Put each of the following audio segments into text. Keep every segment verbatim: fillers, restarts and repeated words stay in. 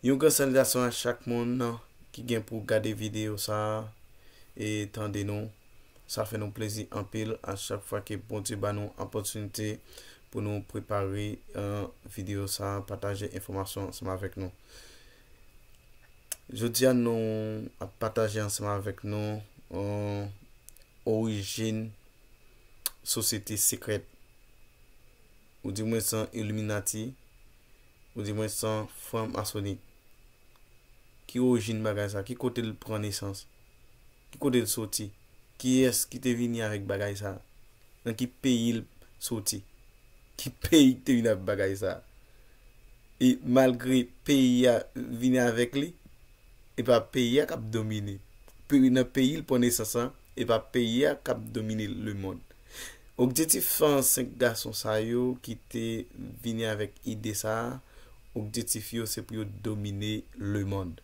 Yon gran salitasyon a chak moun ki gen pou gade videyo sa a e tande nou. Sa fè nou plezi anpil a chak fwa ke Bondye ba nou opòtinite pou nou prepare, eh, videyo sa a, pataje enfòmasyon ansanm avèk nou. Jodi a, nou ap pataje ansanm avèk nou, eh, orijin sosyete sekrèt, ou di mwen san Illuminati, ou di mwen san franmasonik. Ki orijin bagay sa? Ki kote l pran nesans? Ki kote l soti? Kiyès ki te vini avèk bagay sa? Nan ki peyi l soti? Ki peyi ki te vini avèk bagay sa? E malgre peyi a vini avèk li, e pa peyi a k ap domine. Peyi, nan peyi l pran nesans lan, e pa peyi a k ap domine lemonn. Objektif, eh, senk gason sa yo ki te vini avèk ide sa a, objektif yo se pou yo domine lemonn.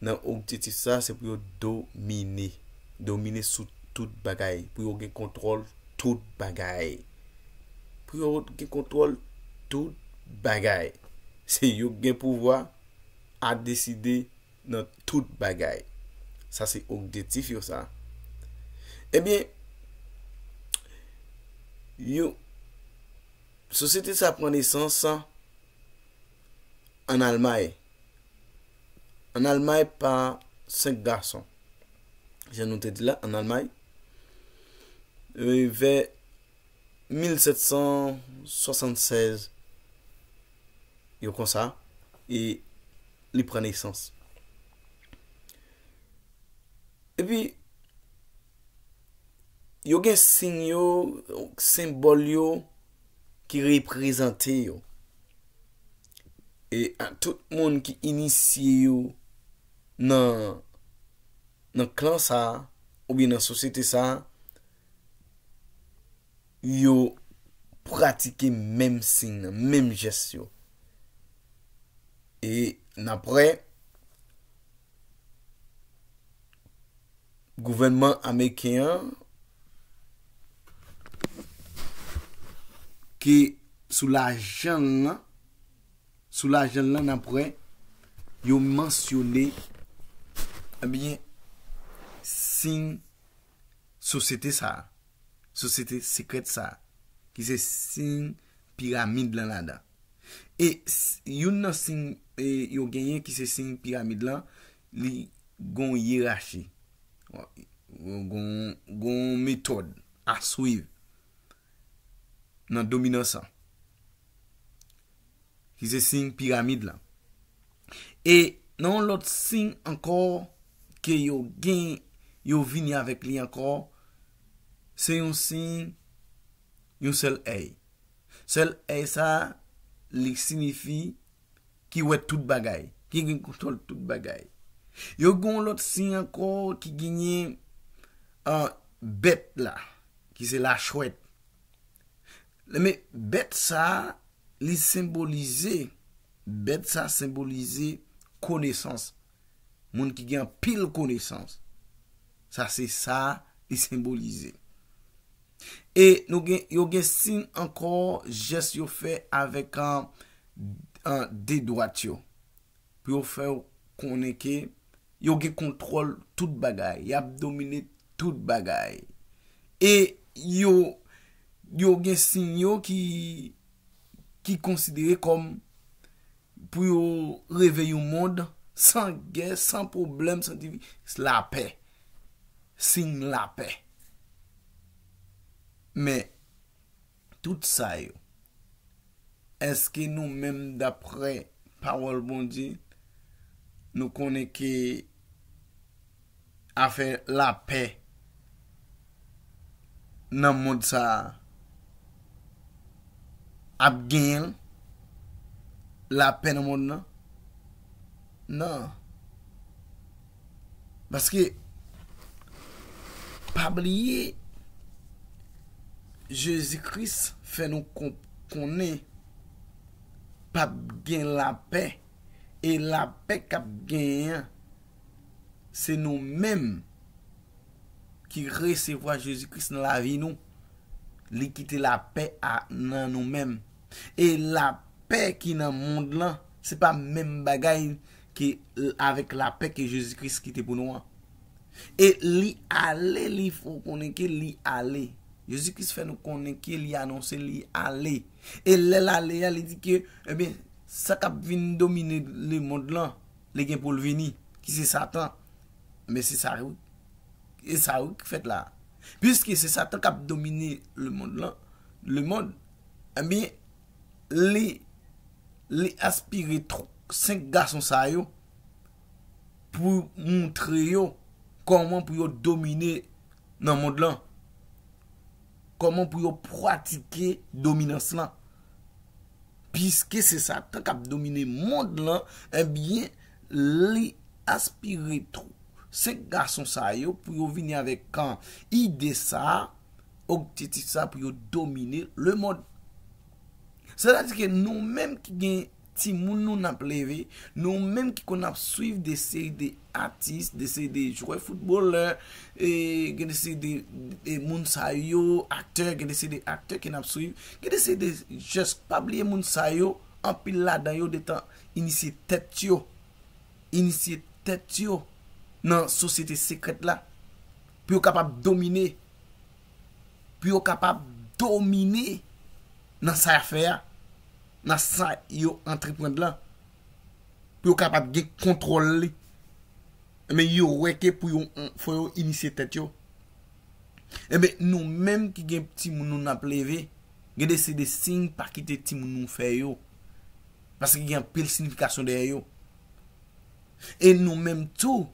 Nan objektif sa, se pou yo domine. Domine sou tout bagay. Pou yo gen kontwòl tout bagay. Pou yo gen kontwòl tout bagay. Se yo gen pouvwa a deside nan tout bagay. Sa se objektif yo sa. Ebyen, yo, sosyete sa pran nesans an Almay. An Almay pa senk gason. Jan nou te di la, an Almay, e, vè mil sèt san swasannsèz, yo konsa, e li pran nesans. Epi, yo gen siy yo, senbòl yo ki reprezante yo. E a, tout moun ki inisye yo nan, nan klan sa a, oubyen nan sosyete sa a, yo pratike menm siy nan, menm jès yo. E n apre, gouvènman ameriken an, ki sou lajan l lan, sou lajan l lan, n apre, yo mansyone, ebyen, siy sosyete sa a, sosyete sekrèt sa a, ki se siy piramid lan ladan. E s-, youn nan siy, e, yo genyen ki se siy piramid lan, li gon yerachi. Gon, gon metòd a swiv nan dominans lan, ki se siy piramid lan. E nan yon lòt siy ankò ke yo gen, yo vini avèk li ankò, se yon siy, yon sèl èy. Sèl èy sa, li siyifi ki wè tout bagay, ki gen kontwòl tout bagay. Yo gen yon lòt siy ankò ki genyen, ah, bèt la, ki se lachwèt. Men bèt sa, li senbolize, bèt sa senbolize konesans. Moun ki gen anpil konesans. Sa se sa li senbolize. E nou gen, yo gen siy ankò, jès yo fè avèk, an, an, de dwat yo. Pou yo fè w konnen ke yo gen kontwòl tout bagay, y ap domine tout bagay. E yo, yo gen siy yo ki, ki konsidere kòm pou yo reve yon mond san gè, san pwoblèm, san divi-, lapè. Siy lapè. Men, tout sa yo, èske nou menm, daprè pawòl Bondye, nou konnen ke afè lapè nan mond sa a ap genyen l, lapè nan mond nan? Non. Paske, pa bliye, Jezi Kris fè nou kon-, konnen p ap gen lapè, e lapè k ap genyen an, se nou menm ki resevwa Jezi Kris nan lavi nou. Li kite lapè a nan nou menm. E lapè ki nan mond lan, Se pa menm bagay ke avèk lapè ke Jezi Kris kite pou nou an. E li ale, li fè w konnen ke li ale. Jezi Kris fè nou konnen ke li anonse li ale. E lè l ale a, li di ke, ebyen, sa k ap vin domine lemonn lan, li gen pou l vini, ki se Satan. Men se sa wi. E sa wi k fèt la. Piske se Satan k ap domine lemonn lan, lemonn, ebyen, li, li enspire tw-, senk gason sa yo pou montre yo kòman pou yo domine nan mond lan. Kòman pou yo pratike dominans lan. Piske se Satan k ap domine mond lan, ebyen, li enspire tw-, senk gason sa yo pou yo vini avèk, kan, ide sa, objektif sa pou yo domine lemonn. Sètadi ke nou menm ki gen timoun nou n ap leve, nou menm ki konn ap swiv de seri de atis, de seri de jwè foutbolè, e gen de seri de, de moun sa yo, aktè, gen de seri de aktè ke n ap swiv, gen de seri de jès, pa bliye moun sa yo, anpil ladan yo detan inisye tèt yo, inisye tèt yo nan sosyete sekrèt la, pou yo kapab domine, pou yo kapab domine nan sa y ap fè a, nan sa yo antreprann lan, pou yo kapab gen kontwòl li. Men yo wè ke pou yo, fò yo inisye tèt yo. Ebyen, nou menm ki gen timoun nou n ap leve, gen de se de siy pa kite timoun nou fè yo. Paske gen anpil siyifikasyon dèyè yo. E nou menm tou,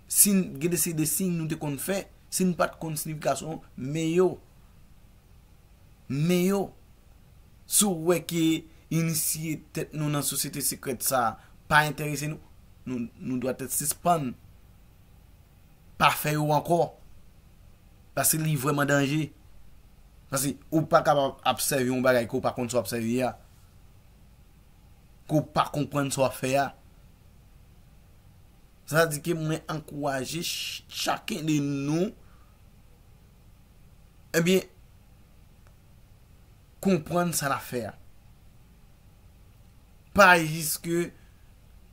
si n, gen de se de siy nou te konn fè, si n pa t konn siyifikasyon, men yo. Men yo. Si w wè ke inisye tèt nou nan sosyete sekrèt sa a pa enterese nou, nou, nou dwatèt sispann pa fè yo ankò. Paske li vrèman danje. Paske ou pa kapab ap sèvi yon bagay ke w pa konn sa w ap sèvi a. Ke w pa konprann sa w ap fè a. Sa di ke mwen ankouraje ch-, chaken de nou, ebyen, konprann sa n ap fè a. Pa jis ke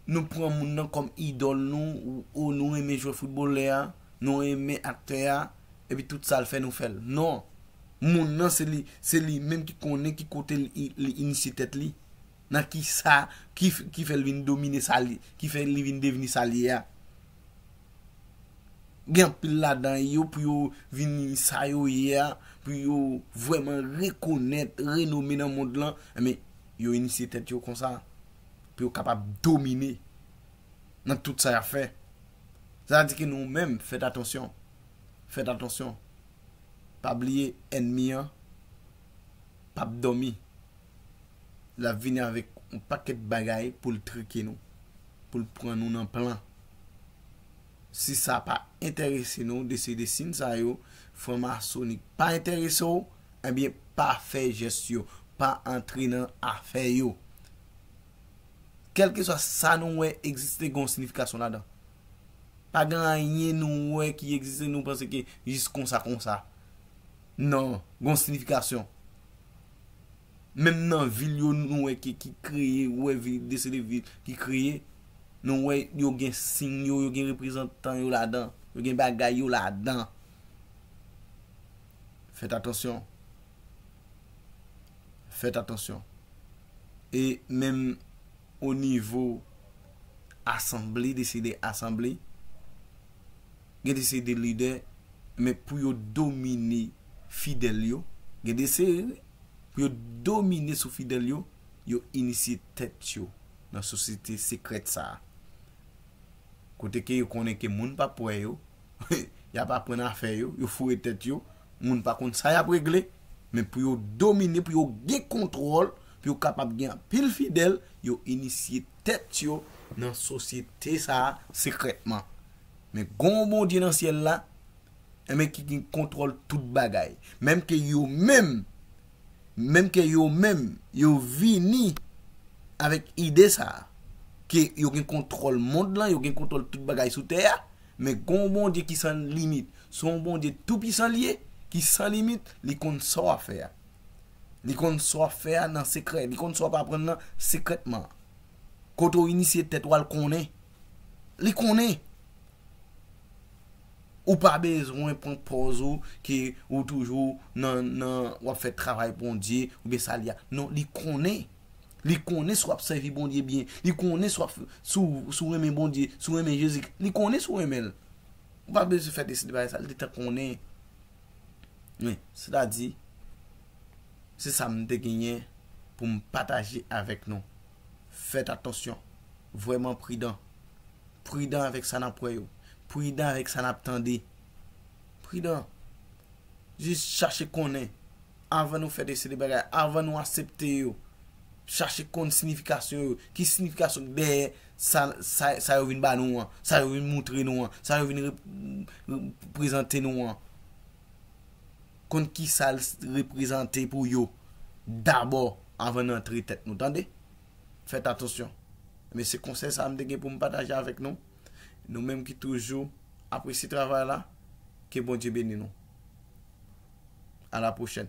nou pran moun nan kòm idòl nou, ou, ou nou renmen jwè foutbolè a, nou renmen aktè a, epi tout sa l fè nou fè l. Non. Moun nan se li, se li menm ki konnen ki kote li, li inisye tèt li. Nan ki sa, ki, f-, ki fè l vin domine sa li, ki fè li vin devni sa li ye a. Gen anpil ladan yo pou yo vini sa yo ye a, pou yo vrèman rekonèt, renome nan mond lan, men yo inisye tèt yo konsa, pou yo kapab domine nan tout sa y ap fè. Sa di ke nou menm, fèt atansyon. Fèt atansyon. Pa bliye, ènmi an p ap dòmi. L ap vini avèk yon pakèt bagay pou l trike nou, pou l pran nou nan plan. Si sa pa enterese nou, de se de siy sa yo, franmasonik pa enterese w, ebyen, pa fè jès yo, pa antre nan afè yo. Kèlkeswa sa nou wè egziste, gen yon siyifikasyon ladan. Pa gen anyen nou wè ki egziste, nou panse ke jis konsa, konsa. Non, gen yon siyifikasyon. Menm nan vil yo, nou wè ki, ki kreye, ou wè vil, de se de vil ki kreye, nou wè yo gen siy yo, yo gen reprezantan yo ladan, yo gen bagay yo ladan. Fèt atansyon. Fèt atansyon. E menm o nivo asanble, de se de asanble, gen de se de lidè, men pou yo domine fidèl yo, gen de se, pou yo domine sou fidèl yo, yo inisye tèt yo nan sosyete sekrèt sa a. Kote ke yo konnen ke moun p ap wè yo, y ap aprann afè yo, yo foure tèt yo, moun pa konn sa y ap regle, men pou yo domine, pou yo gen kontwòl, pou yo kapab gen anpil fidèl, yo inisye tèt yo nan sosyete sa a sekrètman. Men gen yon Bondye nan syèl la, enben ki gen kontwòl tout bagay. Menm ke yo menm, menm ke yo menm, yo vini avèk ide sa a, ke yo gen kontwòl mond lan, yo gen kontwòl tout bagay sou tè a, men gen yon Bondye ki san limit. Se yon Bondye toupisan li ye, ki san limit, li konn sa w ap fè a. Li konn sa w ap fè a nan sekrè, li konn sa w ap aprann nan sekrètman. Kote w inisye tèt ou al konnen. Li konnen. Ou pa bezwen pran pòz ou ke ou toujou nan, nan w ap fè travay Bondye oubyen sa li a. Non, li konnen. Li konnen si w ap sèvi Bondye byen. Li konnen si w ap, si w, si w renmen Bondye, si w renmen Jezi. Li konnen si w renmen l. Ou pa bezwen fè deside bagay sa, li te tan konnen. Men, sètadi, se sa m te genyen pou m pataje avèk nou. Fèt atansyon. Vrèman pridan. Pridan avèk sa n ap wè yo. Pridan avèk sa n ap tande. Pridan. Jis chache konnen. Avan nou fè deside bagay, avan nou aksepte yo, chache konn siyifikasyon yo. Ki siyifikasyon k dèyè sa, sa, sa yo vin ba nou an, sa yo vin moutre nou an, sa yo vin rep- prezante nou an? Konn ki sa l reprezante pou yo dabò avan n antre tèt nou, tande? Fèt atansyon. Men se konsèy sa a m te gen pou m pataje avèk nou. Nou menm ki toujou apresye travay la, ke Bondye beni nou. A la pwochèn.